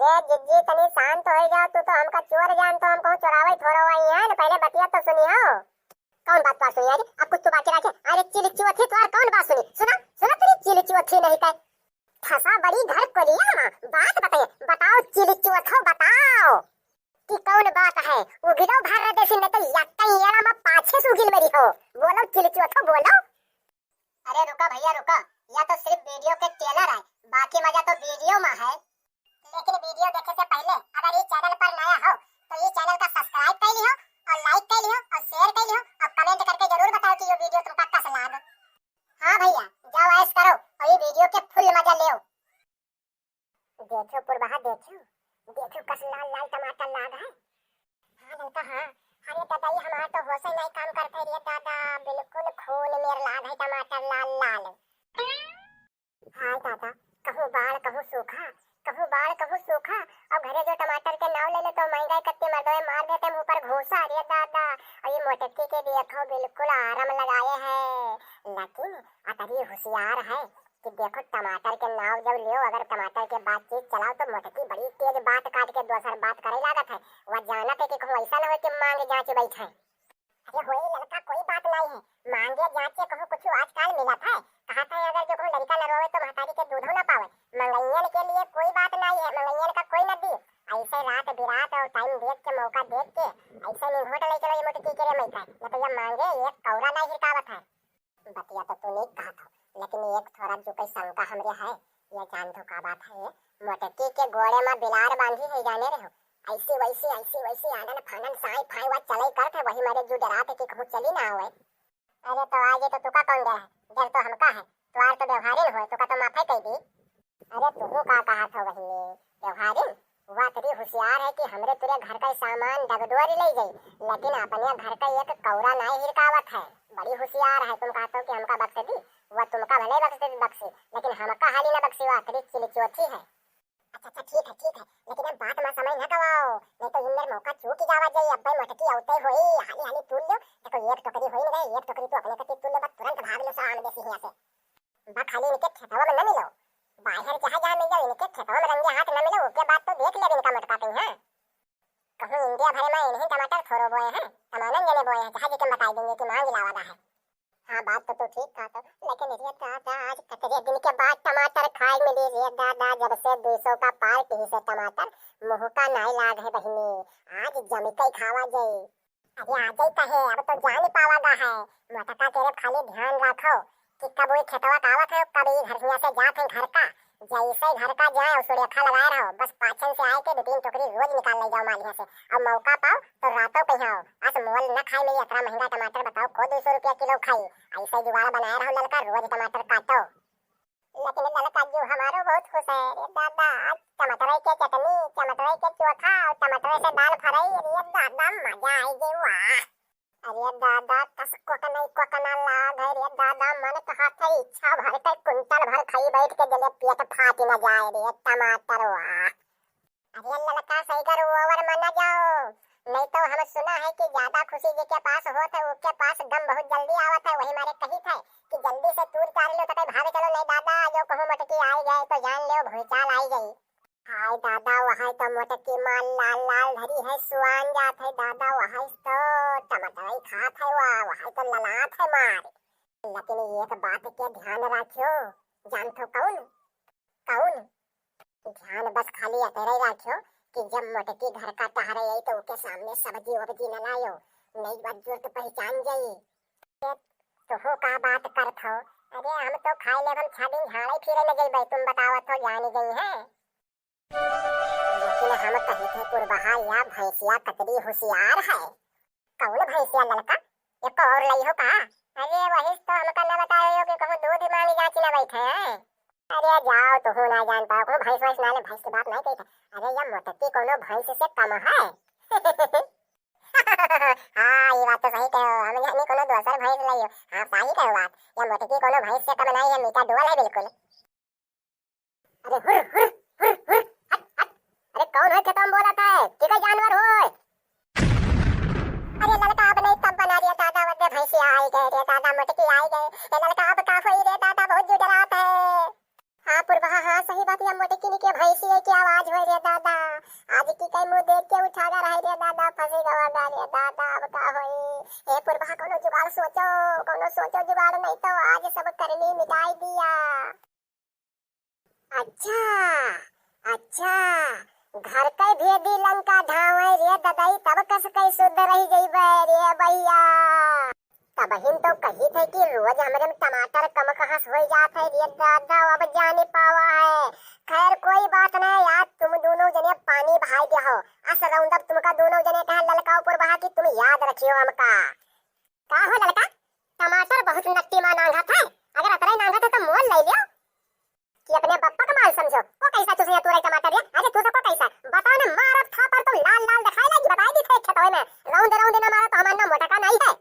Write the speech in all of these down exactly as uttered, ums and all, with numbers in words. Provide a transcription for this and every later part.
ए जिज्जी, तनी शांत होइ जाओ, तू तो हमका चोर जान, तो हम कहूँ चोरावै थोड़ो आई है ना, पहले बतिया तो सुनी हो। कौन बात बात सुनी? अरे अब कुछ तो बाकी रखे। अरे चिलचुअथी, तोर कौन बात सुनी? सुना, सुना, तेरी चिलचुअथी नहीं कहे। फंसा बड़ी घर कोलिया में, बात बताइए, बताओ चिलचुअथो, बताओ कि कौन बात है? उगिलो भर देसी नहीं तो यक्का येड़ा में पाछे से उगिल मेरी हो। बोलो चिलचुअथो, बोलो। अरे रुका भैया रुका, यह तो सिर्फ वीडियो के ट्रेलर है, बाकी मजा तो वीडियो में है। लेकिन वीडियो देखे से पहले अगर ये चैनल पर नया हो तो ये चैनल का सब्सक्राइब कर लियो और लाइक कर लियो और शेयर कर लियो और कमेंट करके जरूर बताओ कि ये वीडियो तुमका कस लाग। हाँ भैया, जाओ ऐश करो और ये वीडियो के फुल मजा लेओ। देखो पुरबहा, देखो, देखो कस लाल लाल टमाटर लाग है। हाँ ललका, हाँ। अरे दादा, ये हमार तो होशे नहीं काम करते रे दादा, बिल्कुल खून मेर लाग है टमाटर लाल लाल। हाय दादा, कहूँ बाढ़ कहूँ सूखा, कहूँ बाढ़ कहूँ सूखा, और घरे जो टमाटर के नाव ले ले तो महंगाई कत्ती मर्दवे मार देते मुँह पर घूसा रे दादा। और ये मोटकी के देखो बिल्कुल आराम लगाए है, लेकिन अतरी होशियार है कि देखो टमाटर के नाव जब लियो, अगर टमाटर के बातचीत चलाओ तो मोटकी बड़ी तेज बात काट के दोसर बात करे लागत है। वह जानत है कि कहूँ ऐसा न हो कि मांग जांच बैठे। अरे होई ललका, कोई बात नाई है, मांगे जांचे कहूँ कुछ आजकल मिलत है। कहत है अगर जो कहूँ लड़का न रोवे तो महतारी के दूधो न पावे। मंगैयन के लिए कोई बात नाई है, मंगैयन का कोई न दी। ऐसे रात बिरात और टाइम देख के, मौका देख के ऐसे निघोट ले चलो ये मोटकी के रे मैका, न तो ये मांगे एक कौरा नाई हिरकावत है। बतिया तो तू नीक कहत हो, लेकिन एक थोड़ा जो कोई शंका हमरे है। ये जान दो का बात है, मोटकी के गोड़े में बिलार बांधी है, जाने रहो। ऐसी वैसी, ऐसी वैसी आनन फानन साई फाई वा चलई करत है, वही मारे जू डरात है कि कहूँ चली ना आवे। अरे तो आगे तो तुका कौन डर है, डर तो हमका है, तुआर तो व्यवहारिन होए, तुका तो माफे कह दी। अरे तुहू का कहत हो बहिनी, व्यवहारिन? वह अतरी होशियार है कि हमरे तुरे घर का सामान डगडोरी ले जाई, लेकिन अपने घर का एक कौरा नाई हिरकावत है। बड़ी होशियार है, तुम कहत हो कि हमका बख्श दी, वह तुमका भले बख्श दे, बख्शी, लेकिन हमका हाली ना बख्शी, वह अतरी चिलचोथी है। अच्छा, अच्छा, ठीक है, ठीक है, लेकिन अब बात में समय न गवाओ, नहीं तो इनमें मौका चूक ही जावा जाई। अब्बे मोटकी औते होई, हाली हाली तूल लो, देखो एक टोकरी होई न गए, एक टोकरी तो अपने कती तूल लो, बस तुरंत भाग लो सामने से यहाँ से। बा खाली इनके खेतवा में न मिलो, बाहर जहाँ जहाँ मिलो, इनके खेतवा में रंगे हाथ न मिलो, ओके बाद तो देख ले इनका मोटका कहीं, हाँ। कहूँ इंडिया भर में इन्हीं टमाटर थोड़ो बोए हैं, तमानन जने बोए हैं, जहाँ जी के बताई देंगे कि मांग लावा है। हाँ, बात तो तू ठीक कहत हो, लेकिन रे दादा, आज कतरे दिन के बाद टमाटर खाए मिली रे दादा, जब से दुई सौ का पार पीस है टमाटर, मुँह का नाई लाग है बहिनी, आज जम के खावा जाई। अरे आ जाई कहे, अब तो जान पावा गा है, मोटका के रे खाली ध्यान रखो कि कब वो खेतवा का आवत है, कब ये घर हियां से जात है घर का, जैसे घर का जाए, सुरेखा लगाए रहो, बस पाछन से आए के दो तीन टोकरी रोज निकाल ले जाओ मालिया से। अब मौका पाओ तो रातों पे आओ, अस मोल न खाए मिली, इतना महंगा टमाटर बताओ, को दो सौ रुपया किलो खाई। ऐसे जुगाड़ बनाए रहो ललका, रोज टमाटर काटो। लेकिन ललका जू हमारो बहुत खुश है रे दादा, आज टमाटर के चटनी, टमाटर के चोखा और टमाटर से दाल फ्राई, अरे दादा मजा आई गई, वाह। अरे दादा, कस कोकनई कोकना लाग है रे दादा, मन कहत है इच्छा भर के कुंटल भर खाई बैठ के, जले पेट फाट न जाए रे टमाटर, वाह। अरे ललका सही कर ओवर में न जाओ, नहीं तो हम सुना है कि ज्यादा खुशी जेके पास होत है, ओके पास गम बहुत जल्दी आवत है, वही मारे कहित है कि जल्दी से तूर तार लो, तो कहीं भाग चलो, नहीं दादा, जो कहूँ मोटकी आई गए तो जान लो भूचाल आई गई। हाय दादा, वहाय तो मोटकी माल लाल लाल धरी है, सुआन जात है दादा, वहाय तो टमाटर ही खात है, वाह, वहाय तो ललात है मार। लेकिन एक बात के ध्यान रखियो, जान तो कौन, कौन? ध्यान बस खाली अतरे रखियो कि जब मोटकी घर का टहरे आई तो ओके सामने सब्जी वब्जी न लायो, नहीं बज्जो तो पहचान जाई। ए, तोहो का बात करत हो? अरे हम तो खाए लेब, हम छह दिन झाड़े फिरे न जइबे, तुम बतावत हो जानी गई है। लेकिन हम कही थे पुरबहा या भैंसिया कतरी होशियार है। कौन भैंसिया ललका? एको और लई हो का? अरे वही तो हमका न बताए हो कि कहूँ दूध मांगे जांच न बैठे हैं। अरे जाओ, तुहू ना जान पाओ, कहूँ भैंस वैस ना ले, भैंस की बात नहीं कही था। अरे ये मोटकी कोनो भैंस से कम है। हाँ, ये बात तो सही कहो, हम जानी कोनो दोसर भैंस लई हो। हाँ, सही कहो बात, ये मोटकी कोनो भैंस से कम नहीं है, मीठा डोल है बिल्कुल। अरे हुर, हुर, हुर, हुर, हट, हट। अरे कौन है खेतवा में बोलत है? केकर जानवर होय? अरे ललका, अब नहीं तब बना रे दादा, वदे भैंसी आई गए रे दादा, मोटकी आई गए। ए ललका, अब का होई रे दादा, बहुत जोर डरात है। हाँ पुरबहा, हाँ सही बात, या मोटकी के भैंसी है, क्या आवाज होय रे दादा? सोचो, कौनो सोचो जुगाड़ नहीं तो आज सब करनी मिटाई दिया। अच्छा, अच्छा, घर के भेदी लंका धावे रे ददई, तब कस के शुद्ध रही जइबे रे भैया। तबहिन तो कही थे कि रोज हमरे में टमाटर कम कहाँ से होई जात है रे दादा, अब जाने पावा है। खैर कोई बात नहीं, आज तुम दोनों जने पानी बहाई दे हो। अस रौंदब तुमका दोनों जने कहा ललका ऊपर बहा कि तुम याद रखियो हमका। का हो ललका, टमाटर बहुत नट्टी मा नांघत है, अगर अतरे नांघत है तो मोल ले लियो। कि अपने बप्पा का माल समझो। को कैसा तुझे तोरे टमाटर दिया? अरे तू तो को कैसा? बताओ ना, मारब थापड़ तो लाल लाल दिखाई लगी, बताई दी थे खेतवे में। रौंद रौंद ना मारा तो हमार ना मोटका नहीं है।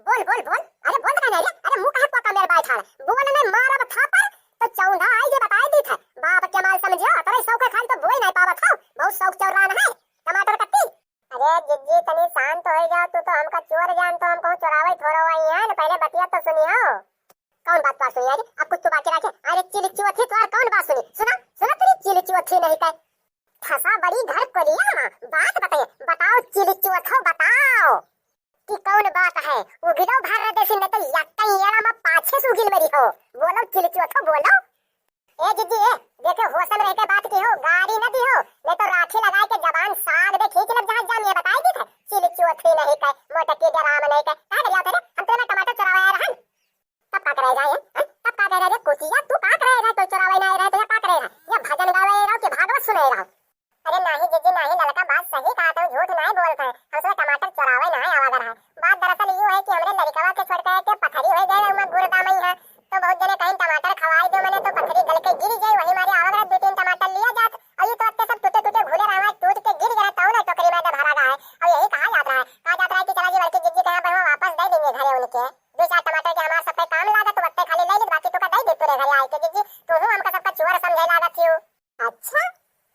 बोल, बोल, बोल। अरे बोल का नहीं रे? अरे मुंह कहाँ को कमेर बाय ठाड़? बोल नहीं मारब थापड़ तो चौंधा आई जे बताई दी थे। बाप के माल समझियो, अतरे शौक खान तो बोई नहीं पावत हो। बहुत शौक चौरान है। टमाटर कट्टी। अरे जिज्जी तनी शांत हो जाओ, तू तो हमका चोर जान तो हमको चोरावे थोड़ो आई है ना, पहले बतिया तो सुनियो। कौन बात तोहार सुनी? अरे अब कुछ तो बाकी रखे। अरे चिलचुअथी तोहार कौन बात सुनी? सुना, सुना तेरी चिलचुअथी नहीं कहे। फंसा बड़ी घर कोलिया माँ, बात बताइए, बताओ चिलचुअथो बताओ। कि कौन बात है? उगिलो भर देसी नहीं तो यक्का येड़ा में पाछे से उगिल मेरी हो। बोलो चिलचुअथो बोलो। ए जिज्जी ए, देखे होश में रह के बात की हो, गारी न दी हो, नहीं तो राखी लगाए के जबान साग दे खींच लब जहाँ जानिए बताई दी थे। चिलचुअथी नहीं कहे, मोटकी डराम नहीं कहे, का करिया तेरे? हम तेरे टमाटर चुरावे आए रहन। तब का करे जाए, हैं? तब का करे रे कुतिया, तू का करे रहे, तो चुरावे ना रहे, तो ये का करे रहे? ये भजन गावे रहो कि भागवत सुने रहो? अरे नाही जिज्जी नाही, ललका बात सही कहा, तो झूठ नाही बोलत है। हमसे टमाटर चुरावे नाही आवा रहा है। बात दरअसल यूं है कि हमरे लड़कवा के छोड़ के, के पथरी हो गए, उमा गुर्दा में ही है। तो बहुत जने कहीं टमाटर खवाई दो मैंने, तो पथरी गल के गिर गई, वही मारे आवा रहा, दो तीन टमाटर लिया जात, और ये तो अत्ते सब टूटे टूटे घुले रहा है, टूट के गिर गया, तो ना टोकरी में भरा रहा है। और यही कहा जात रहा है, कहा जात रहा है कि चला जी बड़की जिज्जी के यहाँ पर हम वापस दे देंगे घरे उनके। दो चार टमाटर के हमार सबके काम लागत, वत्ते खाली ले ली, बाकी तो का दे दे पूरे घरे आए के। जिज्जी, तू हूँ हमका सबका चोर समझे लागत थी। अच्छा,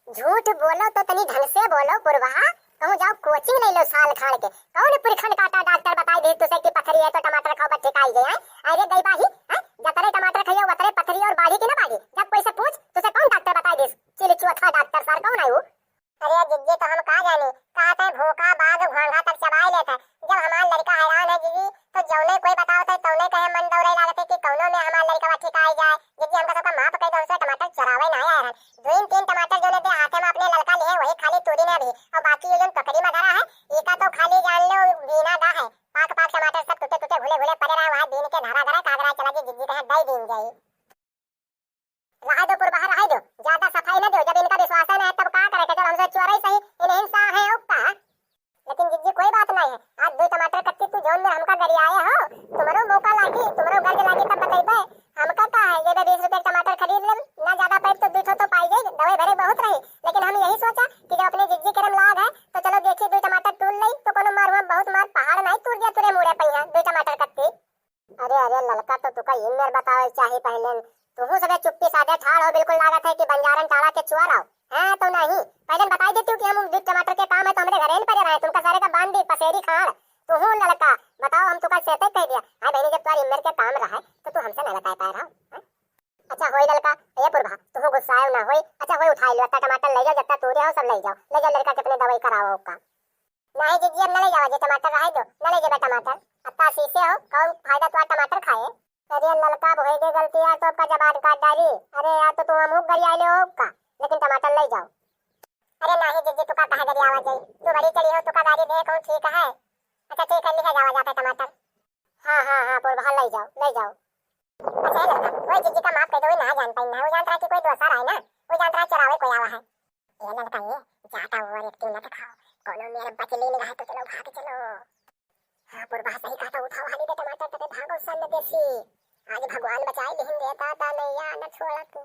झूठ बोलो तो तनी ढंग से बोलो पुरबहा, कहूँ जाओ कोचिंग ले लो साल खाड़ के। कौन पुरखन काटा डॉक्टर बताई दे तुसे कि पथरी है तो टमाटर खाओ बच्चे का आई गए हैं? अरे गई बाही, हैं? जतरे टमाटर खाइए उतरे पथरी और बाढ़ी की ना बाढ़ी। जब कोई से पूछ तुसे कौन डॉक्टर बताई दे? चिलचुअथा डॉक्टर सर कौन है वो? अरे जिज्जी तो हम का जानी, कहा थे भूखा बाघ घोंघा तक चबाई लेत है। जब हमार लड़का हैरान है जिज्जी, तो जौने कोई बतावत है तौने कहे मन दौड़े लागत है कि कौनो में हमार लड़का ठीक आई जाए। जिज्जी हमका सबका माफ कर दो, हमसे टमाटर चुरावे ना आए रहन। दो तीन टमाटर जौने दे हाथे में अपने लड़का लिए वही खाली तूरी ने अभी, और बाकी ये जौन टोकरी में धरा है, एका तो खाली जान लो बीना दा है। पाक पाक टमाटर सब टूटे टूटे घुले घुले पड़े रहा, वहाँ बीन के धरा धरा कागरा चला जी जिज्जी कहे दई दीन जाई। रहा दो पुरबहा, रहा दो, ज्यादा सफाई न दो। जब इनका विश्वास है ना तब का करे के, जब हमसे चोरई सही, इन्हें सा है और का। लेकिन जिज्जी कोई बात नहीं है, आज दो टमाटर कट्टी तू जौन में हमका गरियाए हो, तुम्हारो मौका लागी, तुम्हारो गर्ज लागी तब बतैबे। हमका का है, ये दे बीस रुपए के टमाटर खरीद ले, ना ज्यादा पाइब तो दो ठो तो पाई जाई, दवाई भरे बहुत रही। लेकिन हम यही सोचा कि जब अपने जिज्जी के रम लाग है तो चलो देखी दो टमाटर तूल ले, तो कोनो मार हुआ बहुत मार पहाड़ नहीं तूर दिया तुरे मुड़े पहिया दो टमाटर कट्टी। अरे, अरे, ललका तो तुका ई मेर बतावे चाही पहिले। तुहू सबे चुप्पी साधे ठाड़ हो, बिल्कुल लागत है कि बंजारन टाला के चुआ रहो। हाँ, तो नहीं, पहिले बताई देती हूँ कि हम बीट टमाटर के काम है तो हमरे घरे न पड़े रहे, तुमका सारे का बांध दी, पसेरी खाड़। तुहू ललका, बताओ, हम तुका सेते कह दिया। हाँ बहनी, जब तुम्हारी ई मेर के काम रहा है, तो तू हमसे नहीं बताए पाए रहो, हाँ? अच्छा होई ललका, ए पुरभा, तुहू गुस्साए ना होई। अच्छा होई, उठाई लो, अत्ता टमाटर ले जाओ, जत्ता तूरे हो सब ले जाओ, ले जाओ लड़का के अपने दवाई कराओ का। नाही जिज्जी, अब न ले जावा जे टमाटर, रहे दो, न ले जेबे टमाटर। अत्ता शीशे हो, कौन फायदा तुआ टमाटर खाए? अरे ललका, अब होई गई गलती यार, तो आपका जबान काट डाली। अरे यार, तो तू हमहू गरियाले हो का, लेकिन टमाटर ले जाओ। अरे नाही जिज्जी, तुका कहे गरियावा जाई, तू बड़ी चली हो, तुका गारी दे कौन ठीक है। अच्छा ठीक है, लिखे जावा जाते टमाटर। हाँ हाँ हाँ, पुरबहा ले जाओ, ले जाओ। अच्छा, ए ललका, ओए जिज्जी का माफ कर दो, वो ना जान पाई ना, वो जानत रहा कि कोई दोसर आए ना, वो जानत रहा चोरावे कोई आवा है। ए ललका, ए, ज्यादा ओवर एक्टिंग ना दिखाओ, कोनो मेरे बचली निगाह तो चलो, भाग चलो। हाँ, पुरबा सही कहा था, उठाओ हाली दे टमाटर, तबे भागो सन देसी। आज भगवान बचाए लिहिन रे दादा, नैया न छोड़ा तू।